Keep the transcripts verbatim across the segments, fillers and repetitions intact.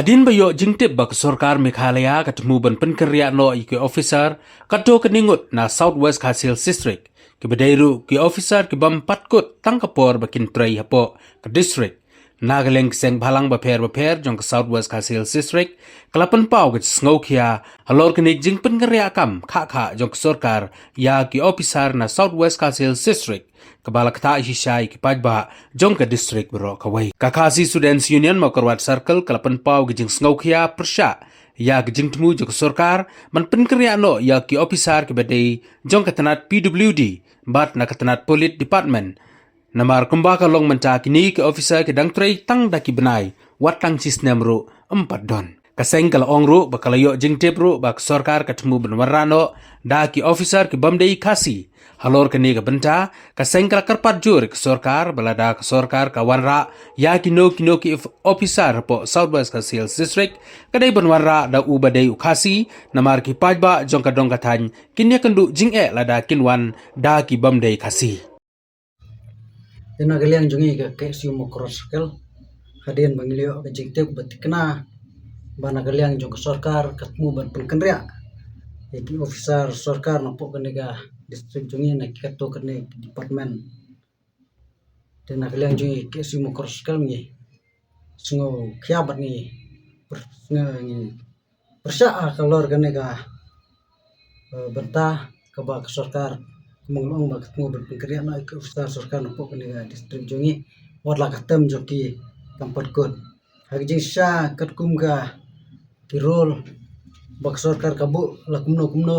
Hadien ba ïoh jingtip ba ka sorkar Meghalaya ka thmu ban pynkynriah noh ïa ki officer katto katne ngut na South West Khasi Hills District, kiba dei ruh ki officer ki bym pat kut tang ka por ba kin trei hapoh ka district. Na ka liang ki seng bhalang bapher bapher jong ka South West Khasi Hills District ka la pynpaw ka jingsngewkhia halor kane ka jingpynkynriah kam khah khah jong ka sorkar ïa ki officer na South West Khasi Hills District, kaba la ktah shisha ïa ki paidbah jong ka district baroh kawei. Ka Khasi Students Union Mawkyrwat Circle ka la pynpaw ka jingsngewkhia pyrshah ïa ka jingthmu jong ka sorkar ban pynkynriah noh ïa ki officer kiba dei jong ka tnat P W D bad na ka tnat Police Department. Namar kumba ka long mynta, kine ki officer ki dang trei tang da ki bnai, wat tang shi snem ruh ym pat don. Ka seng ka la ong ruh ba ka la ïoh jingtip ruh ba ka sorkar ka thmu ban wanrah noh da ki officer ki bym dei Khasi. Halor kane ka bynta, ka seng ka la kyrpad jur ïa ka sorkar ba lada ka sorkar ka wanrah ïa kino kino ki of-, officer hapoh South West Khasi Hills District, ka dei ban wanrah da uba dei u Khasi, namar ki paidbah jong ka dong ka thaiñ kin ïakynduh jingeh lada kin wan da ki bym dei Khasi. Te na ka liang jong ngi ka K S U Mawkyrwat Circle, hadien ba ngi la ïoh ka jingtip ba thikna ba na ka liang jong ka sorkar ka thmu ban pynkynriah ïa ki officer sorkar napoh kane ka district jong ngi na ki katto katne ki department. Te na ka liang jong ngi K S U Mawkyrwat Circle ngi sngewkhia bad ngi pyr-, ngi pyrshah halor kane ka, eh, bynta kaba ka sorkar ka mong long ba ka thmu ban pynkynriah noh ïa ki officer sorkar napoh kane ka district jong ngi, wat la ka term jong ki kam pat kut. Ha ka jingshisha katkum ka, ki rule ba ka sorkar ka buh, la kumno kumno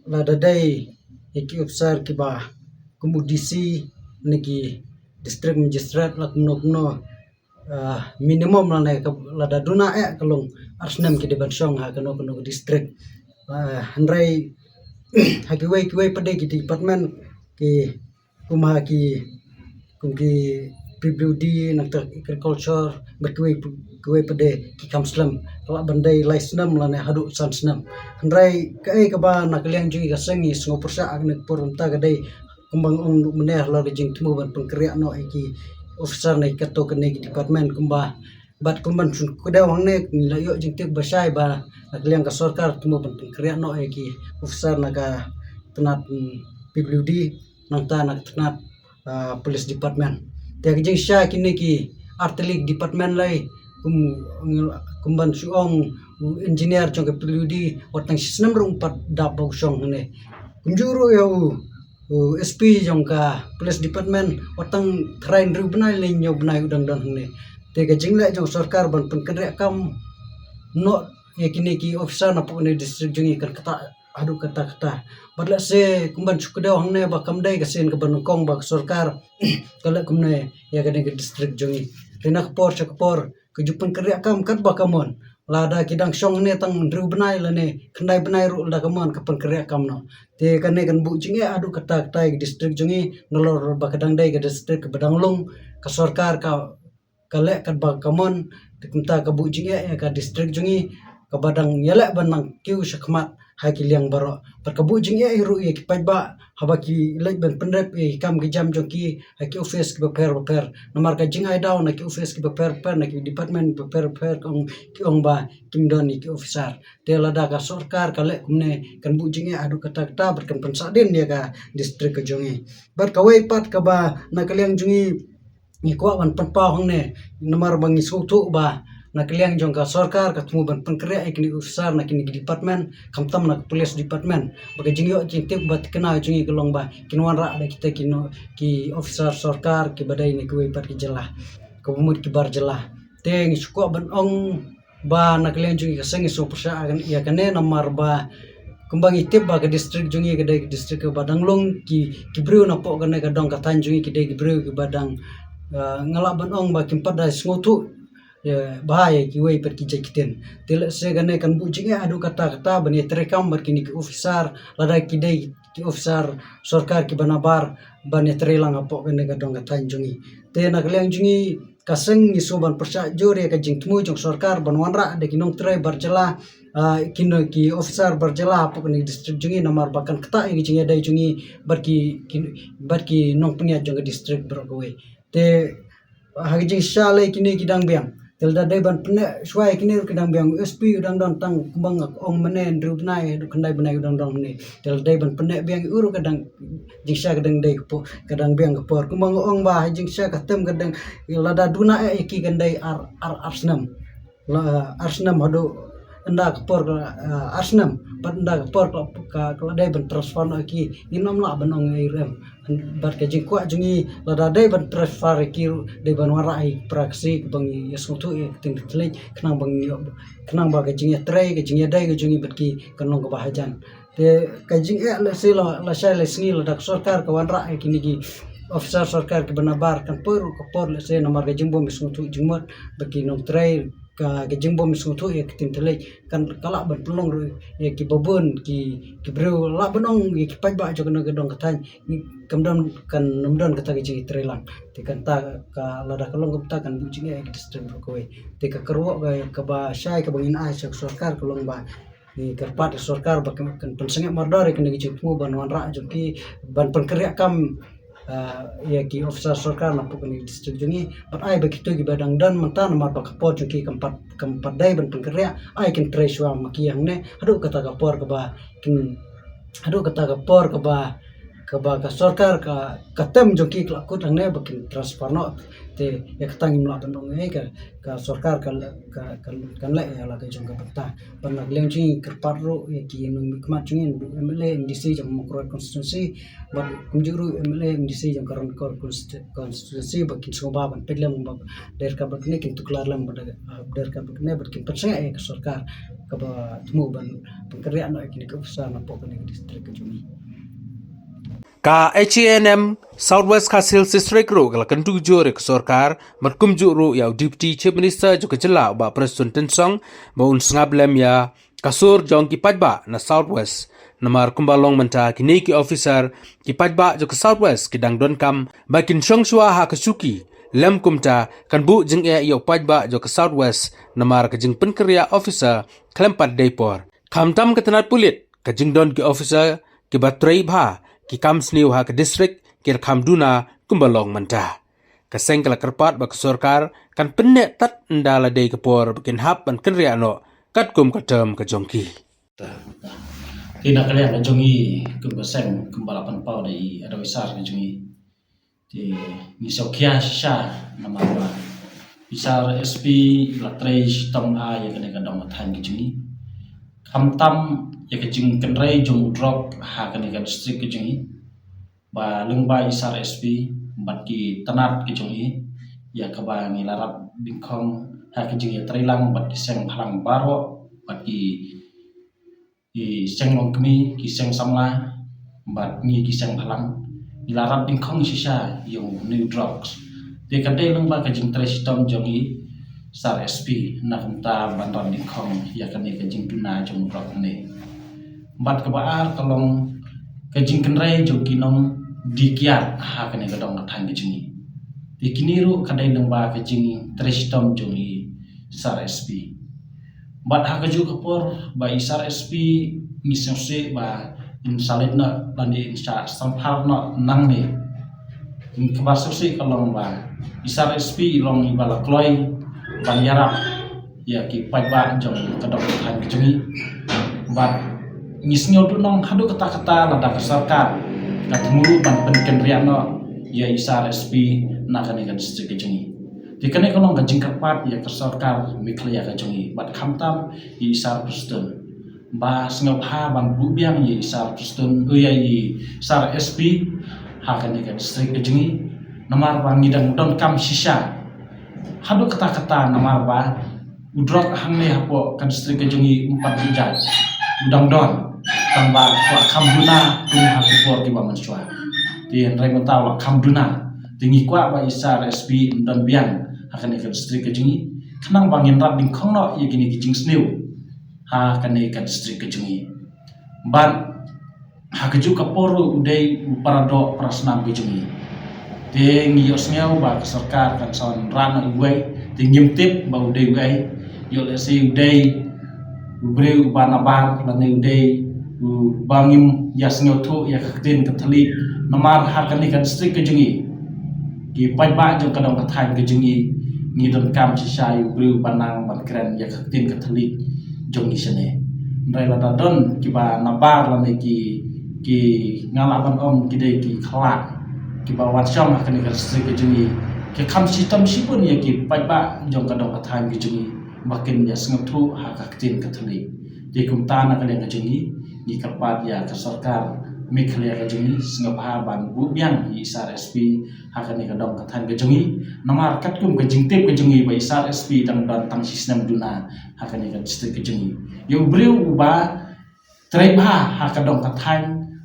lada dei ïa ki officer kiba kum u D C ne ki district magistrate, la kumno kumno, ah, minimum lane ka, lada duna eh ka long ar snem ki dei ban shong ha kano kano ka district. Ah, hynrei ha kiwei kiwei pat de ki department, ki kum ha ki, kum ki P W D, nangta agriculture, bad kiwei, kiwei pat de ki kam slem, ka lah ban dei lai snem lane haduh san snem. Hynrei kaei kaba na ka liang jong ngi ka seng ngi sngew pyrshah ha kane ka por mynta ka dei kumba nga ong mynne halor ka jingthmu ban pynkynriah noh ïa ki officer na ki katto katne ki department kumba, bad kumban shu kdew hangne ngi la ïoh jingtip ba shai ba na ka liang ka sorkar thmu ban pynkynriah noh ïa ki officer na ka tnat, mm, P W D, nangta na ka tnat, ah, police department. Te ka jingshisha kine ki artylli ki department lai, kum, kumban shu ong u engineer jong ka P W D wat tang shi snem ruh um pat dap ba u shong hangne. Kumjuh ruh ïa u, u S P jong ka police department wat tang trai hynriew bnai lane hynñiew bnai u dang don hangne. Te ka jingleh jong ka sorkar ban pynkynriah kam noh ïa kine ki officer napoh kane district jong ngi kan ktah haduh katta katta. Bad lehse kumban shu kdew hangne ba kam dei ka sien kaba nyngkong ba ka sorkar ka leh kumne ïa kane ka district jong ngi. Te na ka por sha ka por ka ju pynkynriah kam katba ka mon. Lada ki dang shong hangne tang hynriew bnai lane khyndai bnai ruh lada ka mon ka pynkynriah kam noh. Te kane kan buh jingeh haduh katta katta ïa ka district jong ngi, nalor ba ka dang dei ka district kaba dang lung, ka sorkar ka ka leh katba ka mon, te kumta ka buh jingeh ïa ka district jong ngi, kaba dang ïaleh ban nang kiew shakhmat ha ki liang baroh. Bad ka buh jingeh hi ruh ïa ki paidbah, haba ki leit ban pynrep ïa ki kam ki jam jong ki ha ki office kiba pher bapher. Namar ka jingai daw na ki office kiba pher bapher, na ki department bapher bapher, ki ong, ki ong ba kim don ïa ki officer. Te lada ka sorkar ka leh kumne kan buh jingeh haduh katta katta bad kan pynsah dien ïa ka district ka jong ngi. Bad kawei pat kaba na ka liang jong ngi ngi kwah ban pynpaw hangne, namar ba ngi sngewthuh ba na ka liang jong ka sorkar ka thmu ban pynkynriah ïa kine ki officer na kine ki department, khamtam na ka police department. Ba ka jingïoh jingtip ba thikna jong ngi ka long ba kin wanrah da kita ki no, ki officer sorkar kiba dei na kiwei pat ki jylla, kaba mut ki bar jylla. Te ngi shu kwah ban ong ba na ka liang jong ngi ka seng ngi sngewpyrshah ïa kane namar ba kumba ngi tip ba ka district jong ngi ka dei ka district kaba dang lung, ki, ki briew napoh kane ka dong ka thaiñ jong ngi ki dei ki briew kiba dang, ah, nga lah ban ong ba kim pat da sngewthuh ïa bha ïa kiwei pat ki jait ktien. Te lehse kane kan buh jingeh haduh katta katta ban ïatrei kam bad kine ki officer, lada ki dei ki officer sorkar kiba nabar ban ïatrei lang hapoh kane ka dong ka thaiñ jong ngi. Te na ka liang jong ngi ka seng ngi sngewban pyrshah jur ïa ka jingthmu jong sorkar ban wanrah da ki nongtrei bar jylla, ah, kine ki officer bar jylla hapoh kane ka district jong ngi namar ba kan ktah ïa ka jingïadei jong ngi bad ki, ki, bad ki nongpynïaid jong ka district baroh kawei. Te ha ka jingshisha lei kine ki dang biang. Te lada dei ban pynneh shuwa ïa kine ruh ki dang biang, u S P u dang don tang kumba nga ong mynne, hynriew bnai haduh khyndai bnai u dang don mynne. Te lada dei ban pynneh biang ïa u ruh ka dang jingshisha ka dang dei ka por, ka dang biang ka por. Kumba nga ong ba ha jingshisha ka term ka dang, lada duna eh ïa ki kan dei ar, ar, ar snem. La, ar snem haduh ynda ka por ka, ah, ar snem, bad ynda ka por ka, ka, ka la dei ban transfer noh ïa ki, ngim lah ban ong ei ruh em. Bad ka jingkwah jong ngi lada dei ban transfer ïa ki ruh dei ban wanrah ïa ki para Khasi kaba ngi ïasngewthuh ïa ka ktien Catholic, khnang ba ngi, khnang ba ka jingïatrei, ka jingïadei ka jong ngi bad ki kan long kaba hajan. Te ka jingeh lehse la, lashai lashisngi lada ka sorkar ka wanrah ïa kine ki officer sorkar kiba nabar, kan poi ruh ka por lehse namar ka jingbym ïasngewthuh jingmut bad ki nongtrei, ka, ka jingbym ïasngewthuh ïa ka ktien Catholic kan ka lah ban pynlong ruh ïa kiba bun ki, ki briew, lah ban ong ïa ki paidbah jong kane ka dong ka thaiñ, kam don, kan ym don kata ka jingïatreilang. Te kata ka, lada ka long kumta kan buh jingeh ïa ka district baroh kawei. Te ka kyrwoh ka, kaba shai kaba ngin ai sha ka sorkar ka long ba ngi kyrpad ïa ka sorkar ba kan, kan pynsangeh mardor ïa kane ka jingthmu ban wanrah jong ki, ban pynkynriah kam, ah, ïa ki officer sorkar napoh kane ka district jong ngi. Bad ai ba kito kiba dang don mynta namar ba ka por jong ki kam pat, kam pat dei ban pynkynriah, ai kin trei shuwa ma ki hangne haduh kata ka por kaba kin, haduh kata ka por kaba, kaba ka sorkar ka, ka term jong ki ka la kut hangne ba kin transfer noh. Te ïa kata ngim lah ban ong ei, ka, ka sorkar ka, ka, ka, kan leh ïa la ka jong ka bynta. Bad na ka liang jong ngi kyrpad ruh ïa ki nongmihkhmat jong ngi, M L A, M D C jong Mawkyrwat constituency, bad kumjuh ruh M L A, M D C jong ka Ranikor constitu-, constituency ba kin sngewbha ban peit lem ba dei ryngkat bad kane, kin tuklar lem ba dei, ah, dei ryngkat bad kane, bad kin pynsangeh ïa ka sorkar kaba thmu ban pynkynriah noh ïa kine ki officer napoh kane ka district ka jong ngi. Ka H A N M South West Khasi Hills District ruh ka la kyntu kjur ïa ka sorkar, bad kumjuh ruh ïa u Deputy Chief Minister jong ka jylla, u Bah Prestone Tynsong, ba un sngap lem ïa ka sur jong ki paidbah na South West. Namar kumba long mynta kine ki officer, ki paidbah jong ka South West ki dang donkam ba kin shong shuwa ha ka shuki. Lem kumta kan buh jingeh ïa u paidbah jong ka South West namar ka jingpynkynriah officer khlem pat dei por. Khamtam ka tnat pulit, ka jingdon ki officer kiba trei bha ki kam sniew ha ka district ki la kham duna kumba long mynta. Ka seng ka la kyrpad ba ka sorkar kan pynneh tad ynda la dei ka por ba kin hap ban kynriah noh katkum ka term ka jong ki. Te na ka liang ka jong ngi kum ka seng, kumba la pynpaw da i advisor ka jong ngi, te ngi sngewkhia shisha namar ba i Sir S P la trei shitom bha ïa kane ka dong ka thaiñ ka jong ngi. Khamtam ïa ka jingkynrei jong u drok ha kane ka district ka jong ngi, ba lyngba i Sir S P bad ki tnat ka jong i, ïa kaba ngi la rat dyngkhong ha ka jingïatreilang bad ki seng bhalang baroh, bad ki, ki seng longkmie, ki seng samla, bad ngi ki seng bhalang, ngi la rat dyngkhong shisha ïa une u drugs. Te ka dei lyngba ka jingtrei shitom jong i Sir S P na kumta ban rat dyngkhong ïa kane ka jingduna jong u drok ne. Bad kaba ar ka long ka jingkynrei jong ki nongdie kiad ha kane ka dong ka thaiñ ka jong ngi. Te kine ruh ka dei lyngba ka jingtrei shitom jong i Sir S P. Bad ha kajuh ka por ba i Sir S P ngi sngewsih ba in sa leit noh lane in sa samphar noh nangne. Kaba sngewsih ka long ba i Sir S P i long iba la kloi ban ïarap ïa ki paidbah jong ka dong ka thaiñ ka jong ngi. Bad ngi sngew duhnong haduh katta katta lada ka sorkar ka thmu ban pynkynriah noh ïa i Sir S P na kane ka district ka jong ngi. Te kane ka long ka jingkyrpad ïa ka sorkar Meghalaya ka jong ngi bad khamtam ïa i Sir Prestone, ba sngewbha ban buh biang ïa i Sir Prestone, ïa i Sir S P ha kane ka district ka jong ngi. Namar ba ngi dang donkam shisha haduh katta katta namar ba u drok hangne hapoh ka district ka jong ngi um pat buh jait, u dang don, tangba u la kham duna kum ha ki por kiba mynshuwa. Te hynrei mynta u la kham duna, te ngi kwah ba i Sir S P un don biang ha kane ka district ka jong ngi khnang ba ngin rat dyngkhong noh ïa kine ki jingsniew ha kane ka district ka jong ngi. Bad ha kajuh ka por ruh u dei u para doh para snam ka jong ngi. Te ngi ïohsngew ba ka sorkar kan sa wanrah noh iwei, te ngim tip ba u dei uei. Ïoh lehse u dei u briew uba nabar lane u dei uba ngim ïa sngewthuh ïa ka ktien ka thylliej. Namar ha kane ka district ka jong ngi, ki paidbah jong ka dong ka thaiñ ka jong ngi Ngi donkam shisha ïa u briew ban nang ban kren ïa ka ktien Katholik jong ngi shane. Hynrei lada don kiba nabar lane ki, ki nga lah ban ong ki dei ki khlak kiba wan shong ha kane ka district ka jong ngi, ki kham shitom shibun ïa ki paidbah jong ka dong ka thaiñ ka jong ngi ba kin ïa sngewthuh ha ka ktien Katholik. Te kumta na ka liang ka jong ngi, ngi kyrpad ïa ka sorkar Meghalaya ka jong ngi sngewbha ban buh biang ïa i Sir S P ha kane ka dong ka thaiñ ka jong ngi. Namar katkum ka jingtip ka jong ngi ba i Sir S P dang don tang shi snem duna ha kane ka district ka jong ngi. Ïa u briew uba trei bha ha ka dong ka thaiñ,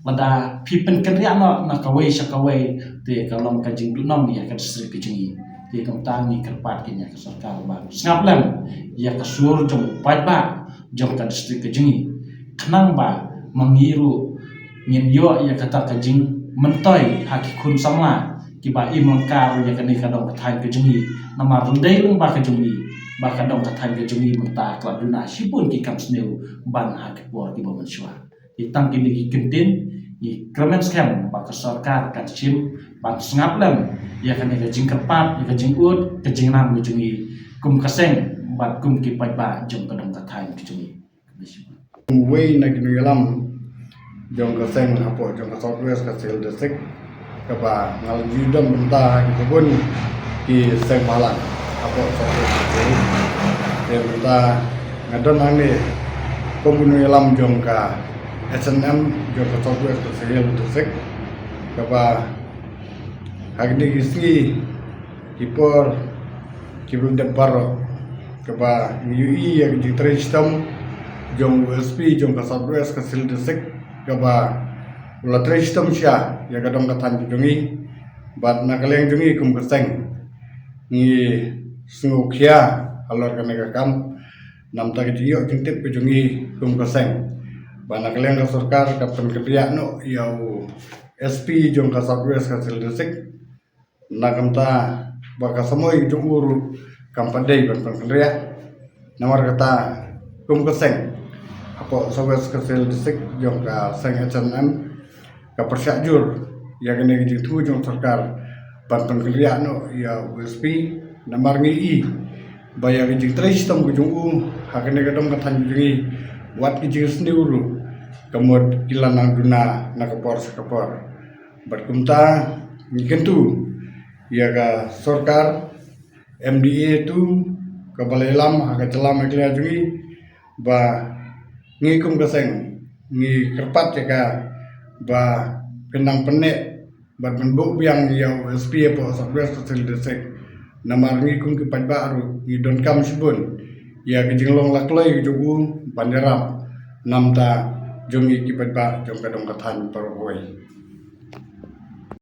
lada phi pynkynriah noh na kawei sha kawei, te ka long ka jingduhnong ïa ka district ka jong ngi. Te kumta ngi kyrpad kin ïa ka sorkar ban sngap lem ïa ka sur jong u paidbah jong ka district ka jong ngi, khnang ba ma ngi ruh ngin ïoh ïa kata ka jingmyntoi ha ki khun samla kiba im lyngkar ïa kane ka dong ka thaiñ ka jong ngi. Namar lei lyngba ka jong ngi ba ka dong ka thaiñ ka jong ngi mynta ka la duna shibun ki kam sniew ban ha ki por kiba mynshuwa. Te tang kine ki kyntien, ngi kyrmen skhem ba ka sorkar kan shim ban sngap lem ïa kane ka jingkyrpad, ïa ka jingud, ka jingnam ka jong ngi kum ka seng bad kum ki paidbah jong ka dong ka thaiñ ka jong ngi. Uwei na ki nongïalam jong ka seng hapoh jong ka South West Khasi Hills District, kaba nga la ju don bynta ha ki bun ki seng balang hapoh South West Khasi Hills. Te bynta nga don hangne kum u nongïalam jong ka S N M jong ka South West Khasi Hills District, kaba ha kine ki sngi ki por kiba dep baroh, kaba ngi ïohi ïa ka jingtrei shitom jong u S P jong ka South West Khasi Hills District, kaba u la trei shitom shisha ïa ka dong ka thaiñ ka jong ngi. Bad na ka liang jong ngi kum ka seng, ngi sngewkhia halor kane ka kam, namta ka jingïoh jingtip ka jong ngi kum ka seng ba na ka liang ka sorkar kan pynkynriah noh ïa u S P jong ka South West Khasi Hills District. Na ka bynta ba ka samoi jong u ruh kam pat dei ban pynkynriah. Namar kata, kum ka seng hapoh South West Khasi Hills District jong ka seng S N M, ka pyrshah jur ïa kane ka jingthmu jong sorkar ban pynkynriah noh ïa u S P. Namar ngi i ba ïa ka jingtrei shitom ka jong u ha kane ka dong ka thaiñ ka jong ngi, wat ka jingsniew ruh ka mut ki la nang duna na ka por sha ka por. Bad kumta ngi kyntu ïa ka sorkar M D A tu, kaba la ïalam ha ka jylla Meghalaya jong ngi, ba ngi kum ka seng ngi kyrpad ïa ka ba phin nang pynneh bad pynbuh biang ïa u S P hapoh South West Khasi Hills District. Namar ngi kum ki paidbah ruh ngi donkam shibun ïa ka jinglong lakloi ka jong u ban ïarap namta jong ngi ki paidbah jong ka dong ka thaiñ baroh kawei.